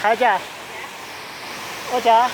Hais cas? Ua cas?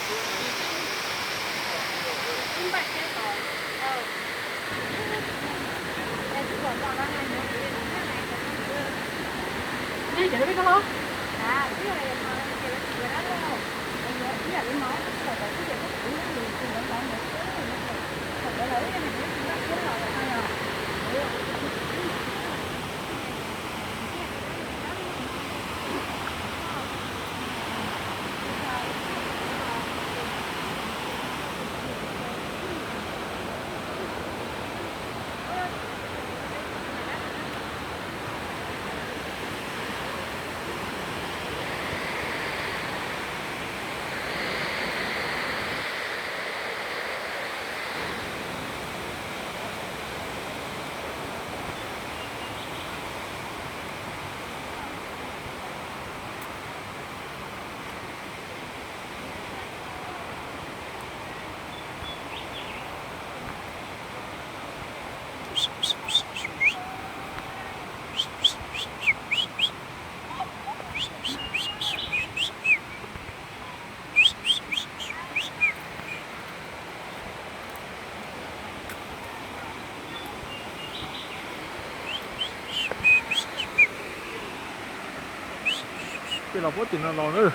Peb los puab tim no los na.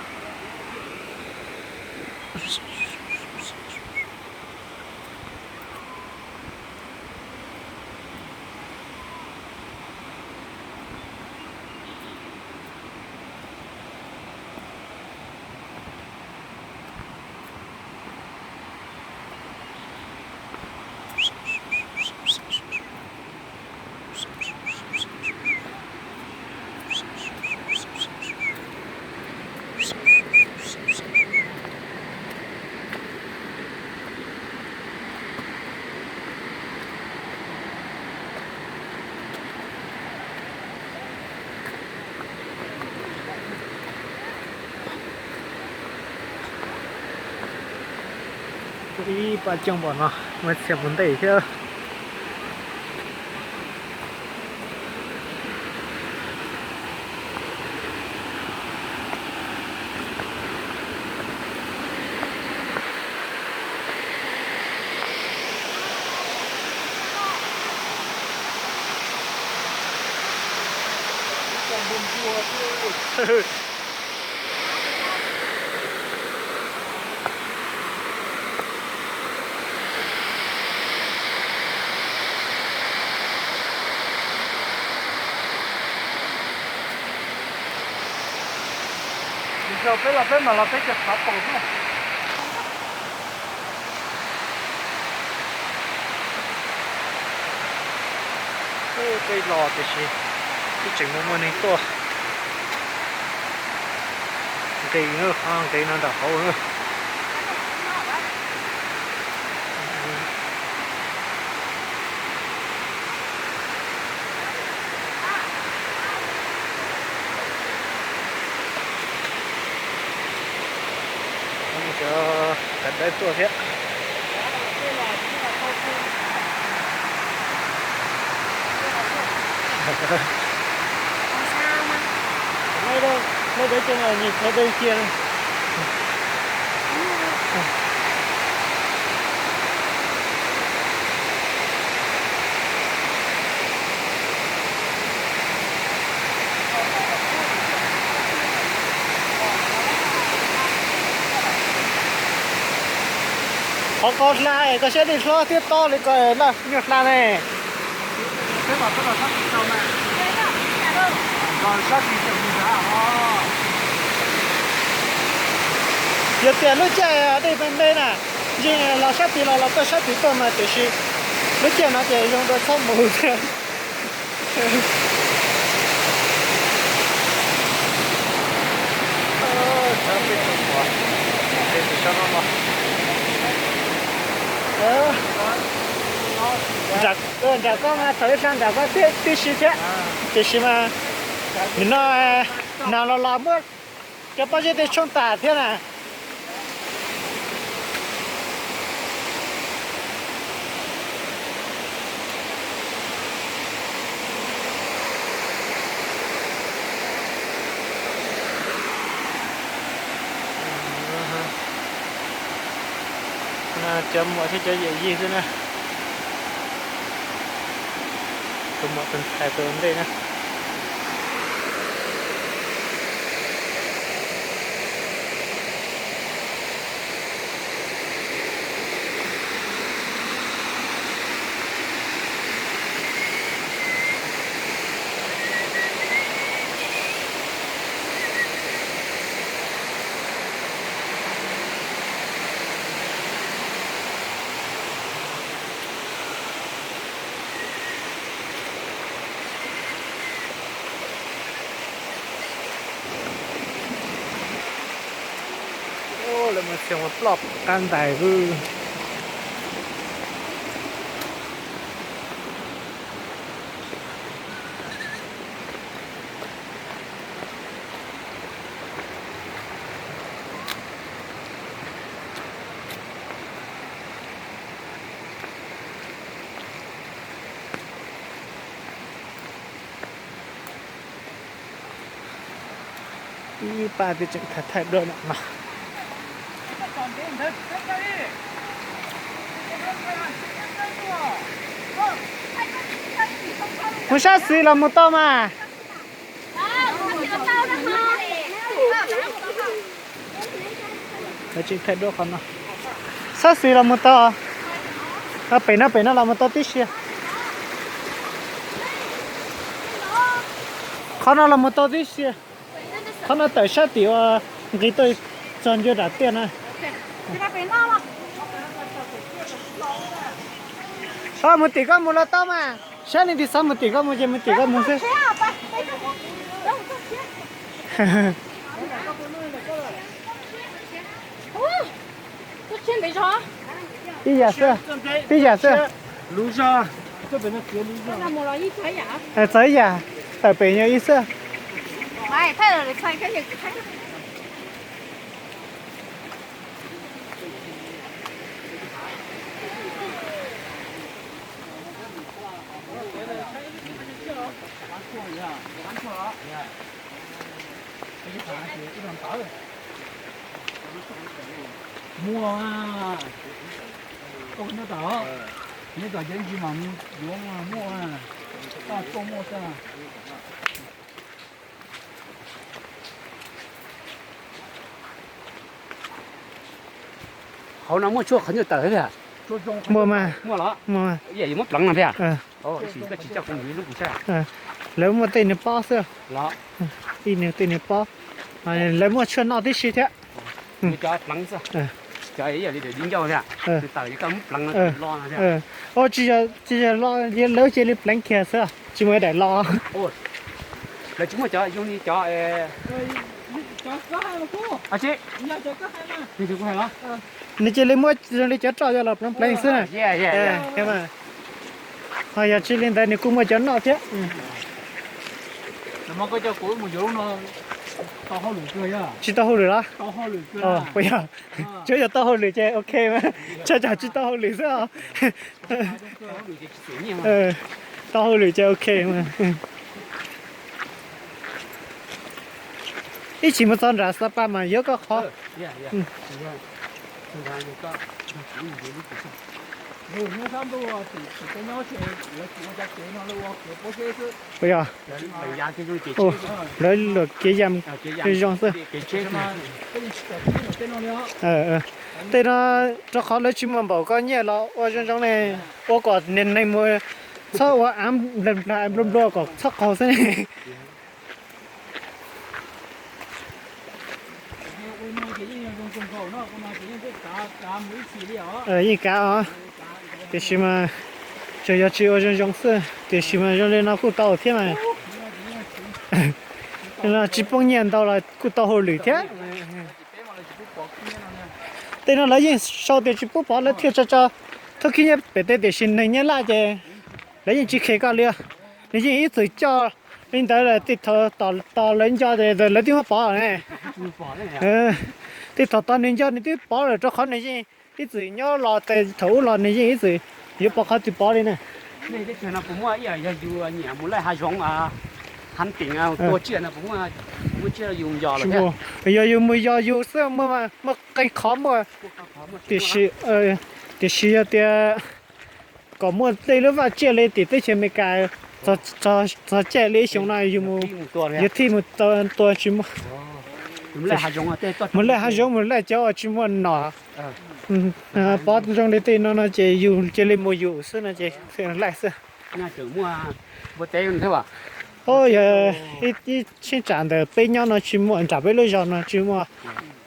Ib pab coob npaum no muaj txhia puv ntej thiab. Peb los peb mam los peb cov qhov paus xwb. Peb los tiam sis twb tseem muaj muaj neeg tuaj nqis, qhov nqis no nram hauv na. Cov kav dawb tuaj thiab. Nej dawb ces nyem qhov dawb kiag. Qhov ko hla es koj siab li hlob thiab tob li ko na, nyuag hla ne. Yog tias lub caij dej me me na, yeej los sab tid los los tuaj sab tid tuaj mas, tiam sis lub caij no ces zoo dua txhob mus thiab. Nram koj mas thaum ib sab nram koj tib si thiab, tiam sis mas nim no hnav los los muab cov pob zeb tej tshoob tas thiab na. Cov muam thiab cov yawm yij xwb na. Tus muam tus ntxhais tus ua ntej na. Lawv mus txhia mus ploj qab ntais. Ib pab twb tseem thaij thaij duab no. Mus sab xis los mus tau mas. Lawv tseem thaij duab qhov no. Sab xis los mus tau. Pem no, pem no los mus tau tib si. Qhov no los mus tau tib si. Qhov no tawm sab tim uas nqis tuaj txog ncua dam tiaj na. Mus tim koj mus los tau mas. Saib leej twg xav mus tim koj mus ces mus tim koj mus xwb. Ib yam xwb, tib yam xwb. Txog ib yam, tawm pem yog ib xwb. Muaj, koj nyob tom, nyob tom ces ntsis mam mus yuav muaj, koj tuaj muaj xwb. Hauv no muaj tshuaj qhov nyuj tawm thiab. Muaj mas. Muaj los? Muaj. Yam yuav muab pleev no thiab. Koj tsis coj kuv mus ib lub kuv saib. Lawv muaj tej nws pob xwb. Ib nws tej nws pob. Lawv muaj tshuaj noj tib si thiab. Cov pleev xwb. Cov ib yam li daim di ncauj thiab. Nws tawm ces koj muab pleev no los no thiab. Tsis yog, tsis yog los, lawv cia li pleev kiag xwb, tsis muaj daim los. Lawv tsis muaj cov zoo li cov Nws cia li muab zoo li cov roj coj los pleev pleev xwb na. Ho yog tsis li ntawd nws kuj muaj cov noj thiab. Tsis tau hauj lwm los? Tsuas yog tau hauj lwm ces ok mas, tsam tsis tau hauj lwm xwb os. Tau hauj lwm ces ok mas. Ib chim mus txog nram Xab Pas mas yuav koj qhov. Yog, lawv luam kev yam zoo xwb. Tej no rau qhov lawv tsis muaj npaum koj nyiaj los ua zoo zoo ne, ua kom niag neeg mus txhob ua av nplua nplua kom txhob qaug xwb ne. Yeej kav os, tiam sis mas tsuas yog tsis ua zoo zoo xwb, tiam sis mas zoo li no kuj tau thiab mas. Tsis poob nyiaj ntau los kuj tau hauj lwm thiab. Tej no lawv yeej sau tias tsis pub pov lawv thiaj tso tso thauj khib nyiab pem tej, tiam sis neeg nyiab laj ces lawv yeej tsis khes koj li. Nws yeej ib txwm coj li ntawd, tej thaum tos lawv nco ces lawv twb muab pov ne. Tej thaum tos nws nco nws twb pov lawm, rau qhov nws yeej ib txwm nyob los thaum ub los nws yeej ib txwm yuav pov qhov twg pov li na. Yog yus mus yos yus xwb, muaj qee qhov muaj, tiam sis Tiam sis yog tias kom muaj tej lub vaj tsiaj li tim teb chaws Amelikas, txog caij li ib xyoos no yus mus, yus thiaj mus tua tsis muaj. Mus laij hav zoov mus laij cov uas tsis muaj nom. Pov zoo li tej no no ces yus cia li mus yus xwb no ces laij xwb. Yog ib cheeb tsam ntawm peb nyob no tsis muaj, nram peb lub zos no tsis muaj,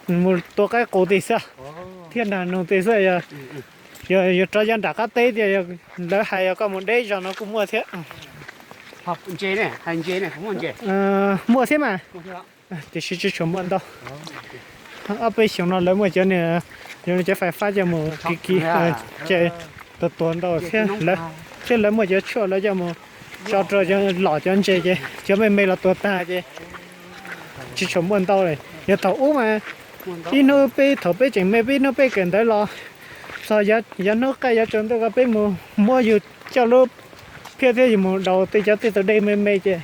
mus tua qaib qus tej xwb thiab nrag noog tej xwb. Yog yuav rov yog nram qab teb tias lawv hais yog koj mus deb zos no kuj muaj thiab. Muaj thiab mas, tiam sis tsis tshua muaj ntau. Ob peb xyoos no lawv muaj cov niag, cov fais fab coj mus kiv kiv, ces tuag tuag ntau thiab. Thiab lawv muaj cov tshuaj lawv coj mus tso rau cov lom cov ntses ces cov me me los tuag tag ces tsis tshua muaj ntau li. Yog thaum ub mas ib hnub peb, thaum peb tseem me peb ib hnub peb kawm ntawv los, txog yav hnub qaij yav tsaus ntuj ko peb mus muab yus coj lub phiab thiab yus mus daus tej cov tej tus dej me me ces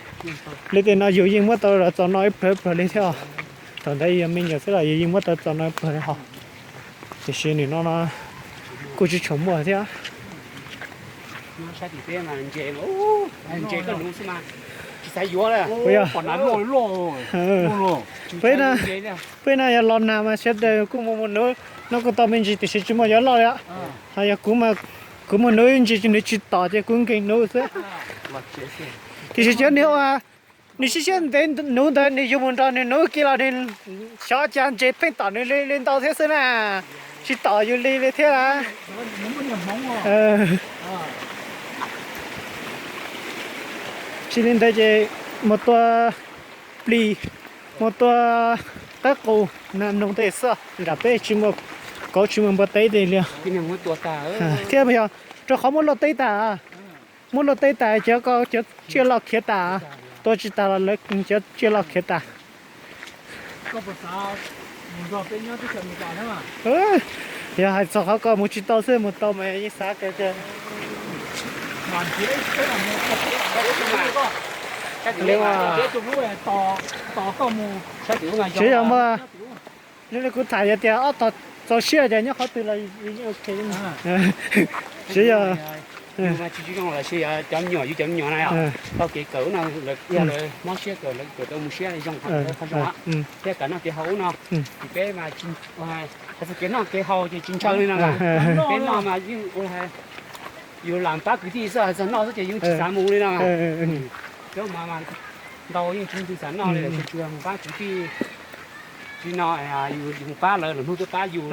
li tej no yus yeej muab tau los txaus noj ib pluag ib pluag li thiab. Thaum ntawd yus me nyuam xwb los yus yeej muab tau txaus noj ib pluag li hos. Tiam sis nim no no kuj tsis tshua muaj thiab. Peb no yog los nag mas sawv daws kuj mus mus nuv, no kuj tau me ntsis tiam sis tsis muaj cov loj li. Ho yog kuv mus nuv ib ntsis nws tsis tom ces kuv nkees nuv xwb. Tiam sis cov niag uas nws siab siab ntev nuv ntawd nws yuav mus nrog nws nuv kiag los nws xyov cas ntses pheej tom nws li li ntau thiab xwb na. Tsis tom yus li li thiab. Tsis li ntawd ces mus tua plis, mus tua qaib qus, nag noog tej xwb, nram peb tsis muaj kauv tsis muaj npua teb tej li. Thiab yog rau qhov muab luaj teb tag, muab luaj teb tag cov ko cov tsiaj loj khiav tas, tua tsis tas los lawv cov tsiaj loj khiav tas. Yog hais txog qhov ko mus tsis tau xwb, mus tau mas yeej xav kawg. Tsev yog muaj, zoo li kuv tham yog tias ob tog txaus siab ces nyob qhov twg los ok. Tsev yog cov me nyuam, yus cov me nyuam na, tau kev kawm no, lawv mob siab kawm, lawv kawm tau mus siab zoo, qhov zoo thiab. Kav noj kev haus ub no, hais txog kev noj kev haus ces tsis ntshaw li no. Peb noj mas yeej ua, yus lam pab kwv tij xwb, hais txog noj xwb ces yeej tsis xav mus li no. Cov mas ntau yeej tsis xav noj li, tsuas mus pab kwv tij. Tsis no yus mus pab lawv, lawv hnub twb pab yus.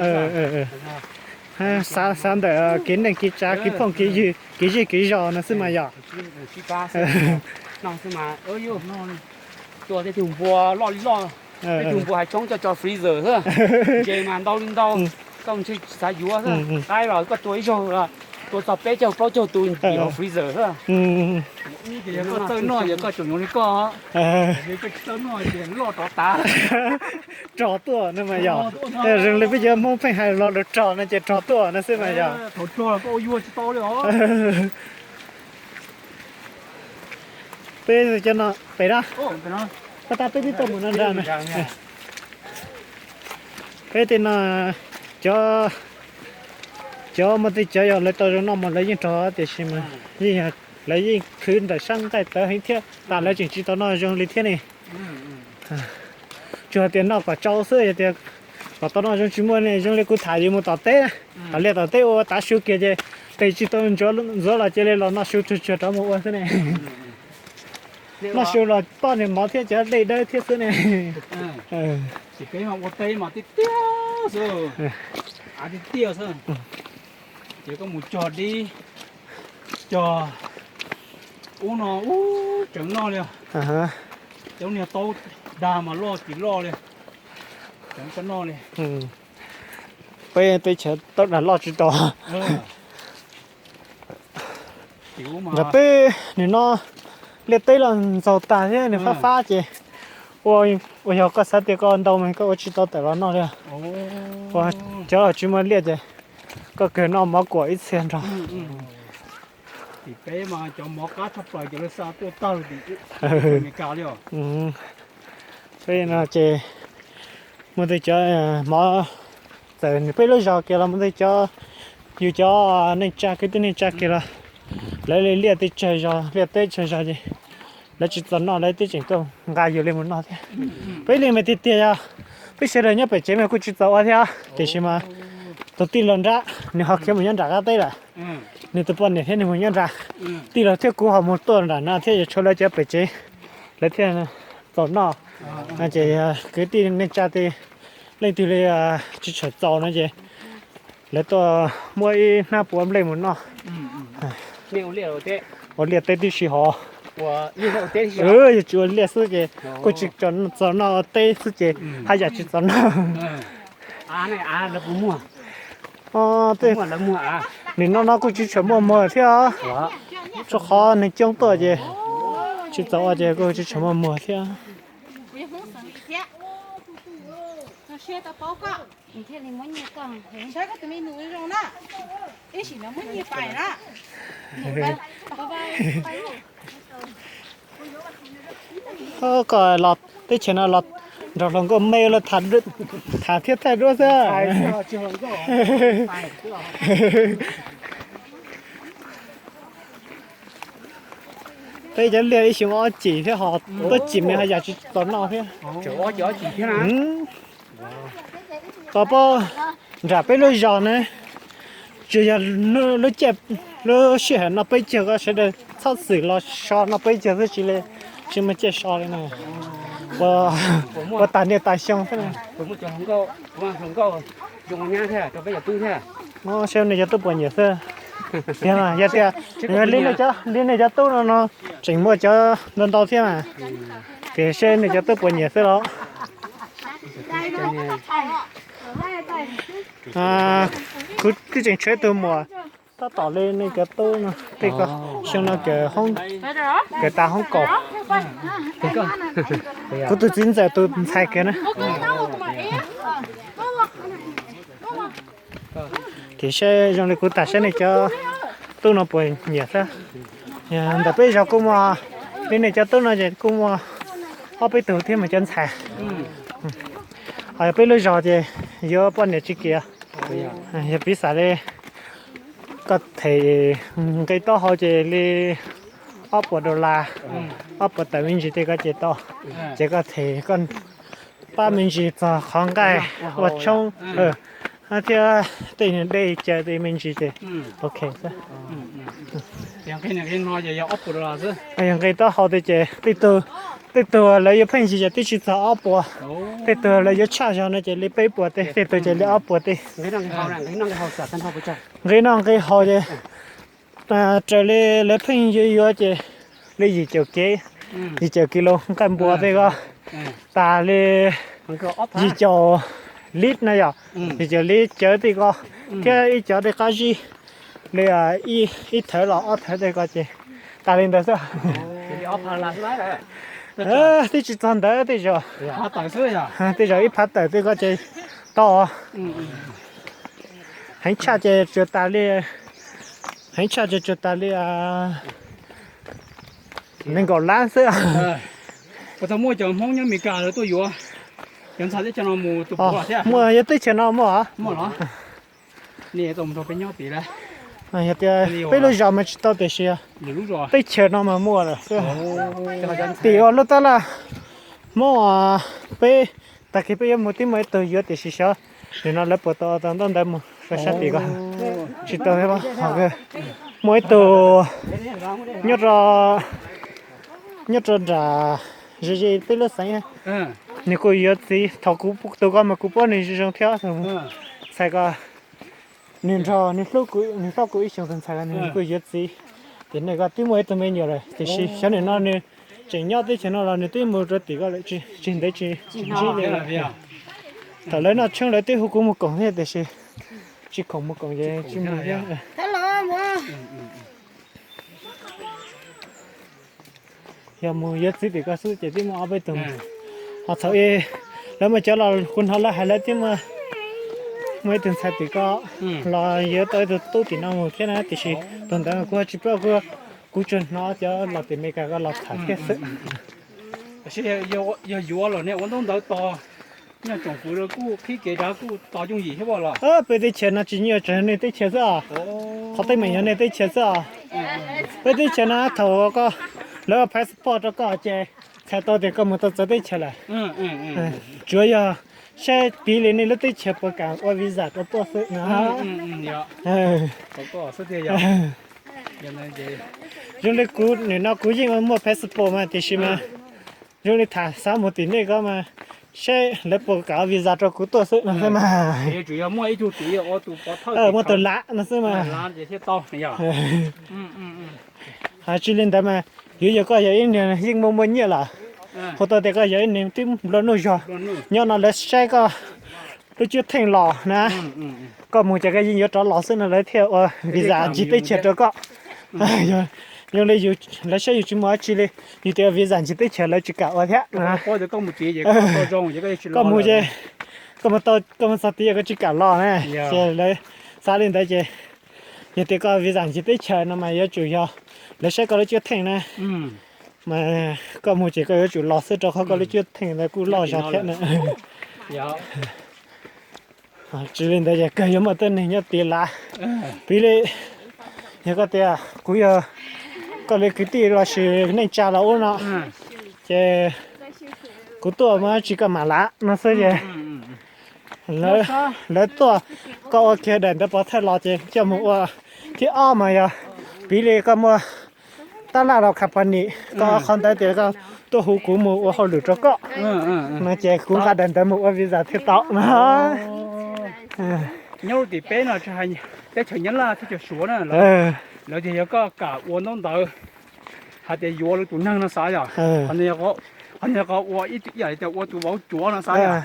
Xav ntawm kev neej kev tsav, kev phooj kev ywg, kev zej kev zos no xwb mas yog. Noj xwb mas, tua tej tug npua loj li loj, tej tug npua hav tshoob coj tso freezer xwb. Ntses mas ntau li ntau, koj ntshe tsis xav yuav xwb. Qaib los koj tua ib zaug los tua txog peb caug plaub caug tus ntim hauv freezer xwb. Koj txawj noj ces koj tseem yuav li koj, koj tsis txawj noj ces loj rov tav. Rog tuaj no mas yog, zoo li peb cov Hmoob pheej hais los lus rog no ces rog tuaj no xwb mas yog. Thaum rog koj ua yuag tsis tau li os. Peb cov no pem na, pab tab peb twb tau mus no nrad na. Peb tej no, cov, cov muaj tej cov yog lawv tau zoo noj mas lawv yeej rog tiam sis mas yeej, lawv yeej khwv ntawm sab nqaij tawv heev thiab tas lawv tseem tsis tau noj zoo li thiab ne. Tsuas hais tias noj kom tsau xwb, yog tias kom tau noj zoo tsis muaj ne. Zoo li kuv tham yus mus tom teb, tom liaj tom teb ua tav su kiag ces tes tsis tau ntxuav los cia li los noj su tsuag tsuag rov mus ua xwb ne. Noj su los poj niag mov thiab cov dej dawb thiab xwb ne. Peb mas ua teb mas tiaj tiaj xwb, av tiaj tiaj xwb. Ces koj mus cog dib, cog ub no ub tseem noj li. Cov niag taub dag mas loj tsis loj li, tseem koj noj li. Peb teb chaws taub dag loj tsis tau. Nram peb nim no liaj teb los ntxaug tag thiab nws fab fab ces ua, uas yog koj xav tias koj ntau mas koj ua tsis tau tawm los noj li. Ua cov tsis muaj liaj ces koj kawg noj mov kuam ib txhia nrog. Tim peb mas cov mov qab tshaj plaws cov lawv xa tuaj tag tim Amelikas li os. Peb no ces muaj tej cov mov txawm nws peb lub zos kiag los muaj tej cov Yus cov neej tsa kwv tij neej tsa kiag los lawv li liaj teb tsawg zog, liaj teb tsawg zog ces lawv tsis txaus noj lawv twb tseem tuaj nqa yus li mus noj thiab. Peb li mas tiag tiag yog peb sawv daws nyob pem tsev mas kuj tsis txaus ua thiab, tiam sis mas tus tij laug nrab nws ho khiav mus nyob nram qab teb lawm, nws tus poj niam thiab nws mus nyob nram, tij laug thiab kuv ho mus tuaj nram no thiab yuav tshuav lawv cov pem tsev lawv thiaj txaus noj. Ces kwv tij neej tsa tej leej twg li tsis tshua txaus no ces lawv tuaj muab ib hnab puav nplej mus noj. Ua liaj teb tib si hov. Yog tsis ua liaj xwb ces kuj tsis txaus noj teb xwb ces haj yam tsis txaus noj. Nim no no kuj tsis tshua muaj muag thiab, rau qhov neeg coob tuaj ces tsis txaus ua ces kuj tsis tshua muaj muag thiab. Koj los teb chaws no los nrog hluas nkauj me los tham thiab thaij duab xwb. Peb cov liaj ib xyoo ob cim thiab ho tuaj cim me ho yam tsis txaus noj thiab. Tau pab nram peb lub zos ne, tsuas yog lub caij lub sij hawm noj peb caug ko sawv daws txhob xwm los so noj peb caug xwb tsis li, tsis muaj caij so li na. Ua tas niaj tas xyoo xwb. Saib nej cov tub puas nyiam xwb. Tiag mas yog tias li nej cov tub no no tseem muaj cov ntau ntau thiab mas, tias saib nej cov tub puas nyiam xwb los. Kuv twb tseem tshuav ib tug muam tab tom li nej cov tub no tej ko, xyoo no kawm tas hoob kaum. Kuv tus txiv ntxawm tus ntxhais kiag na. Ces saib zoo li kuv tas saib nej cov tub no puas nyiam xwb. Ntawm peb zos kuj muaj, li nej cov tub no ces kuj muaj ob peb tug thiab mas cov ntxhais. Ho yog peb lub zos ces yuav poj niam tsis kiam. Yog piv xam li koj them nqi taub hau ces li ob puas dollar, ob puas tawm me ntsis tej koj ces tau. Ces koj them koj pab me ntsis txog qhov nqaij ua tshoob thiab tej dej caw tej me ntsis ces ok xwb. Yog nqi taub hau tej ces tej tug lawv yuav pheej yig ces twb tsis txog ob puas, tej tug lawv yuav tshaj zog no ces li peb puas tej, tej tug ces li ob puas tej. Nqi noj nqi haus ces raws li lawv pheej yuav yuav ces li yim caum kev, yim caum kis lus nqaij npua tej ko tas li yim caum lib na yom, yim caum lib cawv tej ko thiab ib cov tej qab zib li ib thawv los ob thawv tej ko ces tas li ntawd xwb. Twb tsis txog ntawd tej zaum, tej zaum ib phav tawm tej ko ces tau. Heev tshaj ces tsuas tas li, heev tshaj ces tsuas tas li nees nkaum lab xwb. Puas tau muaj cov Hmoob nyob Amelikas lawv tuaj yuav cov ntxhais teb chaws no mus tus puav thiab? Muaj, yog teb chaws no muaj. Muaj los? Nej tau mus rau peb nyob tid lawm. Yog tias peb lub zos mas tsis tau tiam sis teb chaws no mas muaj lawm. Tim uas lub tab laj Hmoob peb tag kis peb yuav mus twb muaj ib tug yuav tiam sis xyov nim no lawv puas tau tau ntaub ntawv mus rau sab tim ko. Tsis tau thiab, muaj ib tug nyob rau, nyob rau nram ze ze peb lub xeev, nws kuj yuav txiv. Thaum kuv tus ko mas kuv paub nws zoo zoo thiab. Ntxhais ko nws nrog nws hlub kuv, nws hlub kuv ib xyoos tus ntxhais ko nws kuj yuav txiv. Ces nws ko twb muaj ib tug me nyuam lawm tiam sis xyov nim no nws tseem nyob teb chaws no los nws twb mus rau tim ko lawm, tsis ntev tsis ntsib li. Thaum lawv noj tshoob lawv twb hu kuv mus koom thiab tiam sis tsis khoom mus koom ces tsis mus thiab. Yog mus yuav txiv tim ko xwb ces twb muaj ob peb tug. Ho thaum ub lawv muaj cov los kuv hnov lawv hais lawv twb muaj, muaj ib tug ntxhais tim ko los yuav tau ib tug tub tim no mus thiab na tiam sis tus ntawd kuv tsis paub, kuv tsuas hnov cov los tim Amelikas ko los tham thiab xwb. Yog yuav los nej ua ntaub ntawv tos Nyob tsoom fwv kuj qhib kev rau kuj tos yooj yim thiab los? Peb teb chaws no tsis nyiaj, tseem yog nej teb chaws xwb os. Qhov teeb meem yog nej teb chaws xwb os. Peb teb chaws no thaum koj, lawv ua passport rau koj ces txhais tau tias koj mus tau txawv teb chaws lawm. Tsuav yog saib piv li nej lub teb chaws puas kam ua visa rau tuaj xwb no. Zoo li kuv nim no kuv yeej muaj passport mas tiam sis mas zoo li tham xav mus tim nej ko mas saib lawv puas kam ua visa rau kuv tuaj xwb no xwb mas. Muaj tus lav no xwb mas. Tsis li ntawd mas yuav yog koj yog ib niag yeej muaj muaj nyiaj lawm, hu tau tias koj yog ib niag twb nplua nuj zog, nyob no lawv saib koj lub cuab theej los na, koj mus ces koj yeej yuav rov los xwb no lawv thiaj ua visa ncig teb chaws rau koj. Zoo li lawv saib yus tsis muaj dab tsi li, yus tias visa ncig teb chaws lawv tsis kam ua thiab. Koj mus ces koj mus txog tid koj tsis kam los na, ces lawv xav li ntawd ces yog tias koj visa ncig teb chaws no mas yuav tsum yog lawv saib koj lub cuab theej na, mas koj mus ces koj yuav tsum los xwb rau qhov koj lub cuab theej ntawd kuj loj zog thiab na. Tsis li ntawd ces kawg yuav muaj tej neeg nyob tid lav. Piv li, yog koj tias kuv yog koj li kwv tij los sis neej tsa los ub no, ces kuv tuaj muaj dab tsi koj mam lav no xwb ces lawv tuaj, koj ua kiag daim ntawv pov thawj los ces coj mus ua. Thib ob mas yog piv li koj muaj tab laj los company, koj ua qhov ntawd tias koj tuaj hu kuv mus ua hauj lwm rau koj no ces kuv nqa daim ntawd mus ua visa thiaj tau no. Nyob rau tim peb no, teb chaws Nyab Laj teb chaws Suav na, lawv tias yog koj kam ua ntaub ntawv hais tias yuav lawv tus neeg no xav yom, qhov no yog qhov ua ib yam li tias ua tus vauv cuav no xav yom.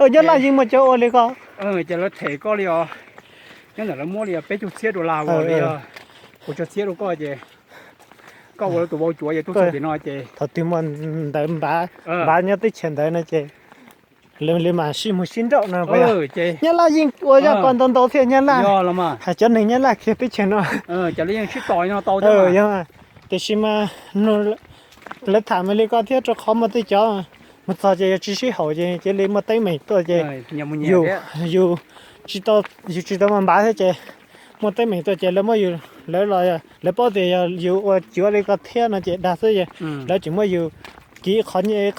Nyab Laj yeej muaj cov ua li ko. Ces lawv them koj li os, nyob ntawm lawv muab li peb caug txhiab dollar uas li yog kuv tso txhiab rau koj ces koj ua lawv tus vauv cuav ces tuaj txog tim no ces thaum twg muaj ntawv npav nyob teb chaws ntawd no ces li mam sib mus sib nrauj no. Nyab Laj yeej ua zaj ko ntau ntau thiab Nyab Laj, hais cov neeg Nyab Laj kiag teb chaws no. Tiam sis mas lawv tham mas li ko thiab rau qhov muaj tej cov mus txog ces yog tsis sib haum ces cia li muaj teeb meem tuaj ces yus, yus tsis tau, yus tsis tau muaj npav thiab ces muaj teeb meem tuaj ces lawv muab yus, lawv los lawv paub tias yog yus ua cuav li ko thiab no ces dag xwb, lawv tseem muab yus kiv qhov nyiaj,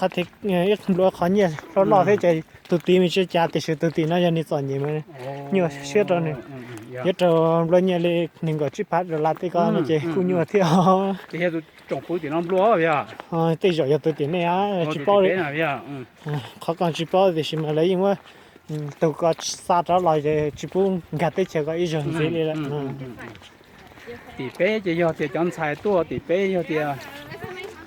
ib nplua qhov nyiaj loj loj thiab ces tus tid me ntsis cas tiam sis tus tim no yog nws txom nyem mas nyuaj siab rau nws, yuav raug nplua nyiaj li nees nkaum tsib phav dollar tej ko no ces kuj nyuaj thiab. Tej zaum yog tus tim nej tsis paub li. Qhov ko tsis paub tiam sis mas lawv yeej muab tus ko xa rov los ces tsis pub nkag teb chaws ko ib zaug ntxiv li lawm. Tim peb ces yog tias cov ntxhais tuaj tim peb yog tias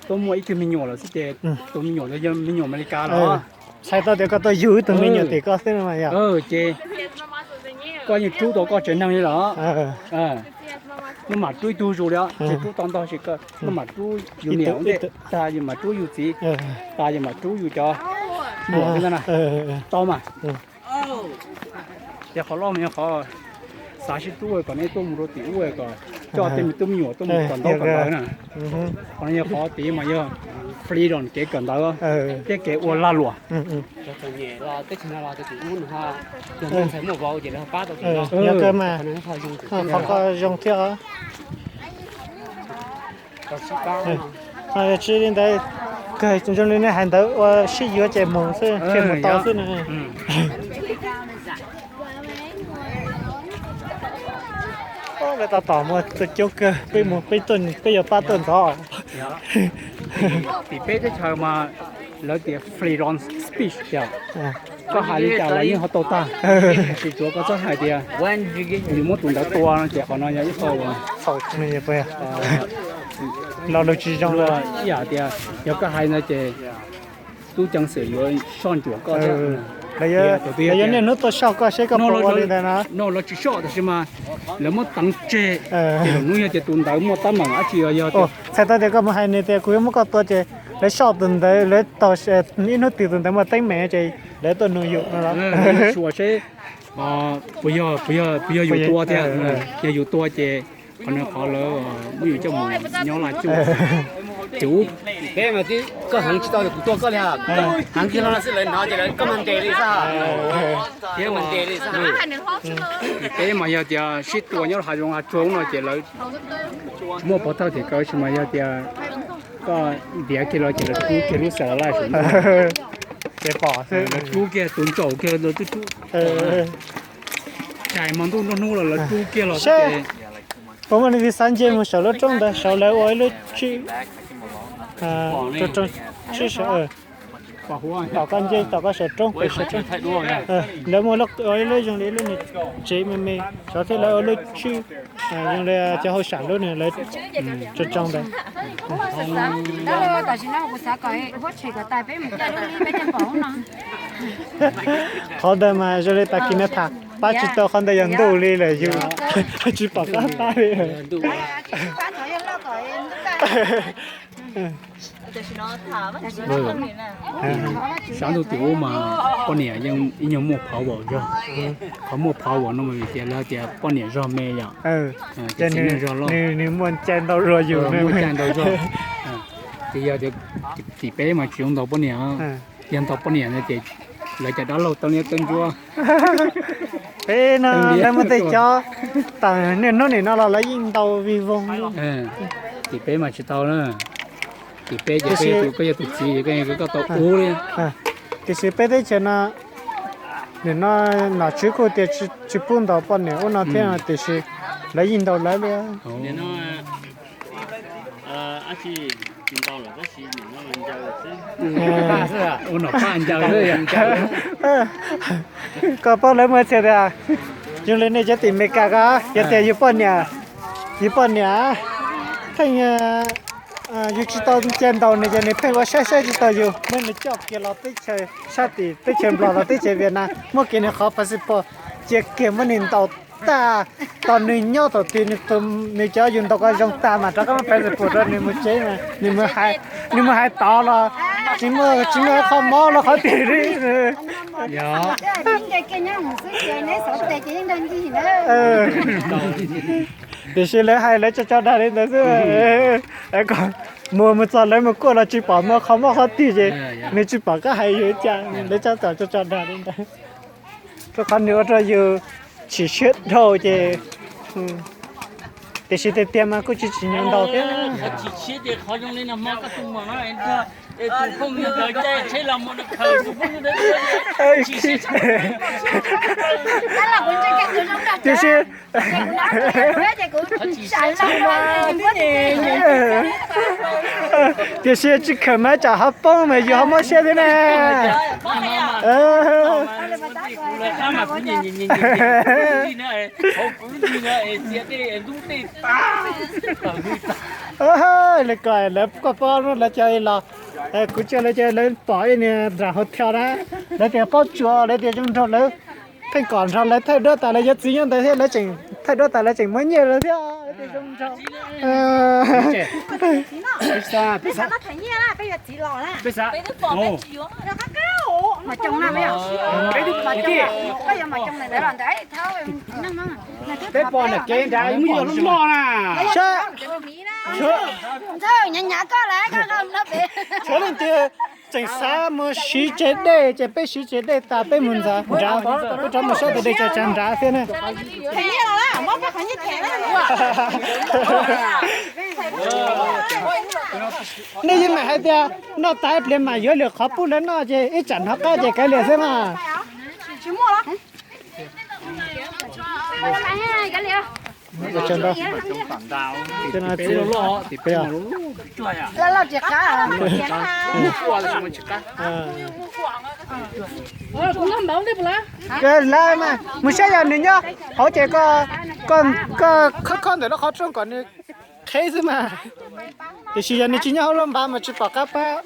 tuaj muaj ib tug me nyuam lawm xwb ces tus me nyuam ntawd yog me nyuam Amelikas los. Txhais tau tias koj tuaj yug ib tug me nyuam tim koj xwb no mas yog. Ces koj yeej rub tau koj tsev neeg li los. Maj mam rub ib tug zus li os, tsis rub tau ntau, maj mam rub yus niam ua ntej, tas yus mam rub yus txiv, tas yus mam rub yus cov muam xwb na. Tau mas. Yog qhov loj mas yog qhov xav sib rub kom nej tuaj mus rau tim ub kom coj tej me tub me nyuam tuaj mus kawm ntaub kawm ntawv na. Qhov no yog qhov tid mas yog freedom kev kawm ntawv thiab kev ua lag luam. Qhov ko zoo thiab. Tsis li ntawd, kawg zoo li nej hais ntawd ua sib yuav ces mus xwb, thiaj mus tau xwb na. Peb tab tom muaj tuaj coob kawg, peb mus peb tuaj, peb yuav pab tuaj ntxov. Tim peb teb chaws mas lawv tias freedom speech tias koj hais li cas los yeej ho tau tag, tiam sis tsuav koj txhob hais tias yus muab tus ntawd tua no ces qhov no yog ib qho uas lo lus tsis zoo. Ib yam tias yog koj hais ntawd ces tub ceev xwm yuav soj ntsuam koj thiab. Lawv yuav niaj hnub tuaj soj koj seb koj puas ua li ntawd no. No lawv tsis soj tab sis mas lawv muab teev tseg. Ces lawm hnub yog tias tus ntawd muaj teeb meem dab tsi los yog txhais tau tias koj mus hais nws tias kuv yuav muab koj tua ces lawv soj tus ntawd, lawv taug ib hnub twg tus ntawd muaj teeb meem ces lawv tuaj nug yus no los. Sua seb puas yog, puas yog yus tua thiab. Yog yus tua ces qhov no qhov lawv muab yus coj mus nyob laj cuj. Ces ub, peb mas twb koj heev tsis tau kuv tua koj li ha. Heev kiag no xwb lawv hnov ces lawv koj mas ntes li xwb. Thiab mas ntes li xwb. Peb mas yog tias sib tua nyob hav zoov hav tsuag no ces lawv muaj pov thawj tias kawg, tab sis mas yog tias koj ntiav kiag los ces lawv rub kiag lub xas los laj saum. Ces pom xwb, lawv rub kiag tus ntsaum kiag lawv twb rub. Tsaus hmo ntuj nruab hnub los lawv rub kiag los. Puas muaj leej twg xav nce mus saum lub roob ntawd, saum lawv ua ib lub tswb, tswb saum, tom koj nce tom koj saum roob pem saum roob. Lawv muaj ua ib lub zoo li ib lub niag tsev me me, saum thiab lawv ua lub tswb zoo li cov hauj sam lub niag lawv tso tsoo ntawd. Tam sim no kuv xav kom huab tshem kom tag peb mus caij lub li peb caij pom no. Qhov ntawd mas zoo li tag kis no tham pab tsis tau, qhov ntawd yog ntuj li lawm yus tsis pom qab pab li. Sab ntuj tim ub mas poj niam yeej ib nyuag muaj power zog. Qhov muaj power no mas vim tias lawv tias poj niam zog me yom. Ces nws muaj cai ntau zog yus, muaj cai ntau zog. Ces yog tias tim peb mas tsis zoo ntaus poj niam, yog ntaus poj niam no ces lawv cov dab laug tau liab tau ntsuab. Peb no lawv muaj tej cov tas niaj hnub nim no los lawv yeej ntaus vij voog. Tim peb mas tsis tau na. Tim peb ces koj yog tus txiv, koj yog koj tau ub li. Tiam sis peb teb chaws no, nim no nom tswv kuj tias tsis pub ntaus poj niam ub no thiab no, tiam sis lawv yeej ntaus lawv li. Koj paub lawv muaj txhia tias, zoo li nej cov tim Meskas ko, yog tias yus poj niam, yus poj niam theej, yus tsis tau cia ntaus nws ces nws pheej ua saib saib tsis taus yus, muab nws coj kiag los teb chaws sab tim teb chaws Nplog los teb chaws Vietnam, muab kiag nws qhov passport cia kiag muab nws ntaus tag, tos nws nyob thaum twg nws cov yus ntaus kom zoo tag mas rov qab muab passport rau nws mus tsev mas nws mus hais tod los tsis muaj, tsis muaj qhov mob los qhov twg li. Tiam sis lawv hais lawv tso tso dag li ntawd xwb. Kom mus mus txog lawv mus kuaj los tsis pom muaj qhov mob qhov twg ces nws tsis pom qab hais yus cas, lawv tso tso dag li ntawd. Rau qhov nws ua rau yus chim siab dhau ces, tiam sis tiag tiag mas kuj tsis tsim nyog ntau thiab. Tiam sis, tiam sis tsis kheev mas tsam ho poob mas yus ho mob siab thiab na. Li ko lawv koj paub lawv cov los, kuv tsis lawv cov lawv pom ib niag nram hauv thiab na, lawv tias paub tsuas lawv tias zoo nraug lawv pheej kom nrog lawv thaij duab tas lawv yuav txiv nyob ntawd thiab lawv tseem thaij duab tas lawv tseem muab nyiaj lawv thiab zoo nraug. Peb pom nram kev nrad muaj yog lub loj na. Tshuav leej twg tseem xav mus siv tsev dej ces peb siv tsev dej tas peb mus nrad, peb rov mus saib tus dej tsa tsag nrad thiab na. Nej yeej mam hais tias noj tas ib pliag mam yuav lwm qhov pub lawv noj ces ib tsam hnov qab ces kav liam xwb mas. Mus saib yog nws nyob hauv ces koj khob khob ntawm lub qhov rooj kom nws qheb xwb mas. Tiam sis yog nws tsis nyob hauv lub npav mas tsis pom qab pab.